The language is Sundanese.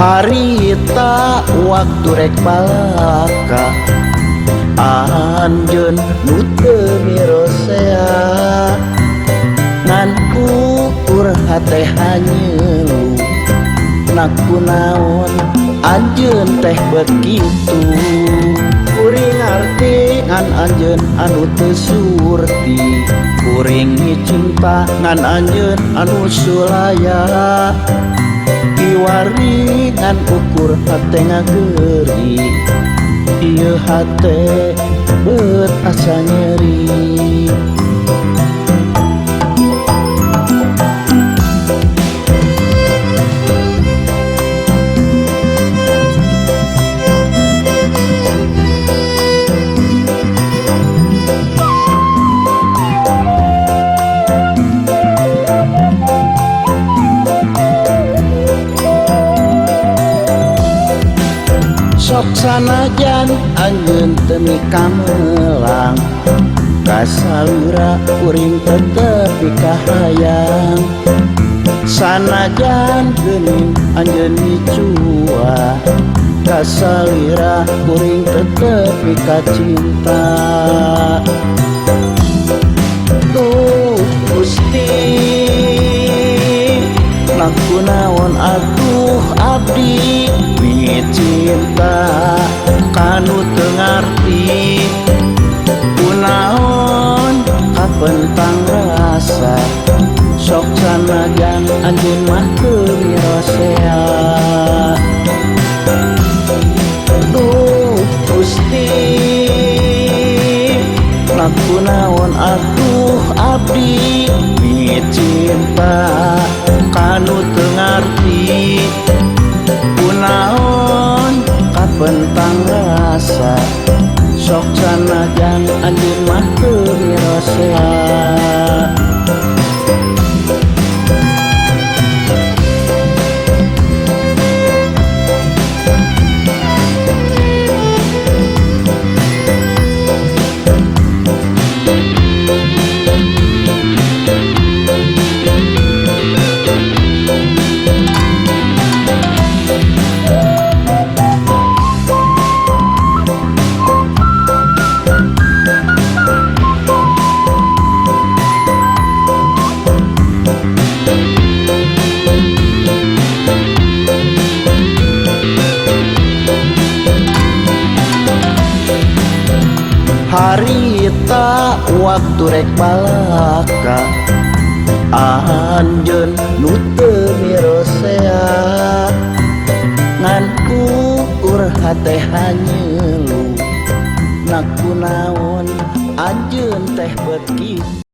Harita waktu rek balaka anjeun nu teu mirosea ngan ukur hate hanyelu nakunaon anjeun teh begitu kuring ngarti ngan anjeun anu teu surti kuring cinta ngan anjeun anu sulaya kiwari ngan ukur hate ngageri ieu hate beut asa nyeri. Sok sanajan anjeun teu mikamelang kasalura kuring tetep pikahayang sanajan geuning anjeun micua kasalira kuring tetep pikacinta. Duh Gusti nakunaon atuh abdi cinta kanu teu ngarti kunaon kapentang rasa sok sanajan anjeun mah teu mirosea. Duh Gusti nakunaon atuh abdi cinta kanu teu ngarti kunaon kapentang rasa sok sanajan anjeun mah teu mirosea. Harita waktu rek balaka anjeun nu teu mirosea ngan ukur hate hanyelu nakunaon anjeun teh beut kitu.